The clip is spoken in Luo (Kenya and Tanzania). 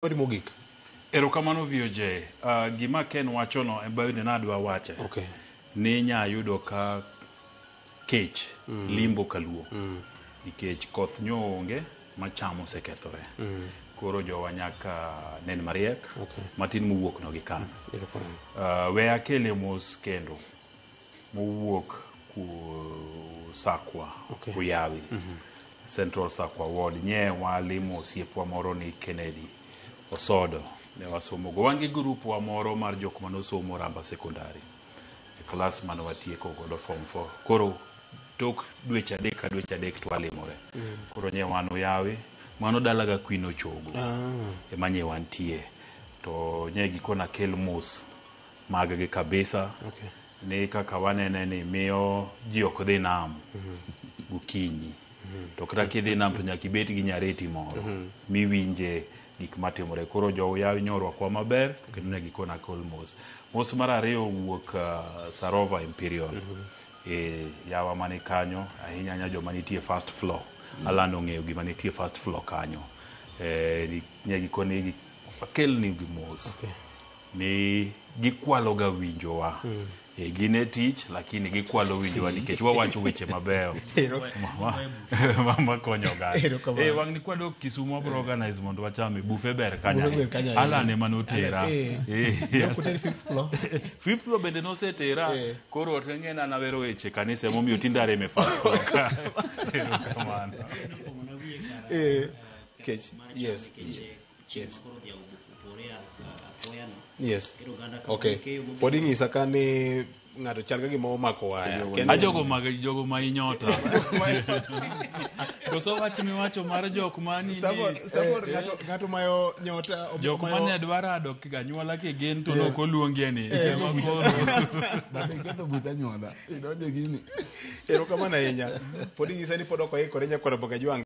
Mari mogik. Erokamano VOJ. Gima Ken wachono en bende nadwa wache. Okay. Ni nya yudo ka kech limbo kaluo. Nikech koth nyo onge macham osekethore. Koro jowa nyaka nen mariek. Okay. Matin mowuok no gi kan. Erokamano. We akele mos kendo mowuok ku Sakwa, Okay. Uyawi. Central Sakwa Ward. Nye walimo osiepwa moro ni Kennedy Osodo. Ne wasomo go. Wan gi group wa moro mar jok manosomo Ramba Secondary. E klas mane watieko godo form 4. Koro tok dweche adek ka dweche adek to walimore. Koro nye wan Uyawi. Mano dalaga Queen Ochogo. Ema nye wantie. To nye gikona kel mos mag gi kabisa. Okay. Ni kaka wanene ni miyo ji ok dhi nam gokinyi. To kata kidhi nam to nyaka ibet gi nyareti moro miwinje gik matimore. Koro jo Uyawi nyorwakwa maber kendo ne gikona kel mos. Mos mar ariyo owuok Sarova Imperial. E yawa mani kanyo ahinya ahinya joma nitie first floor. Alan ong'eyo gima nitie first floor kanyo. Ne gikoni wakelni gi mos. Okay. Ni gikwalo ga winjowa. Gin e tich lakini gikwalo winjowa nikech wawacho weche mabeyo makonyo oganda. Erokamano. Wang' ni kwadok Kisumu wabro organize mondo wachame buffet ber kanyo. Buffet ber kanyo ahinya. Alan ema notera. Ne ok oteri fifth floor. Fifth floor bende nosetera. Koro ng'e na nawero weche kanisa emomiyo tinde areme first floor. Erokamano. Kech. Yes. Yes. Yes. Okay. Pod inyisa ka ni ng'ato chal ka gima omako waya. Ken- Ajogo mag jogo ma inyota. Koso wach miwacho mar jok mani Stafford, Stafford, ng'ato mayo nyota jok mayo- mane dwa rado anyuola kigen to nok oluongie ni. Ema koro. Bende iketho buch anyuola. Idonjo e gini. Erokamano ahinya. Pod inyisa ni pod ok oikore nyakwar Boga Jwang'.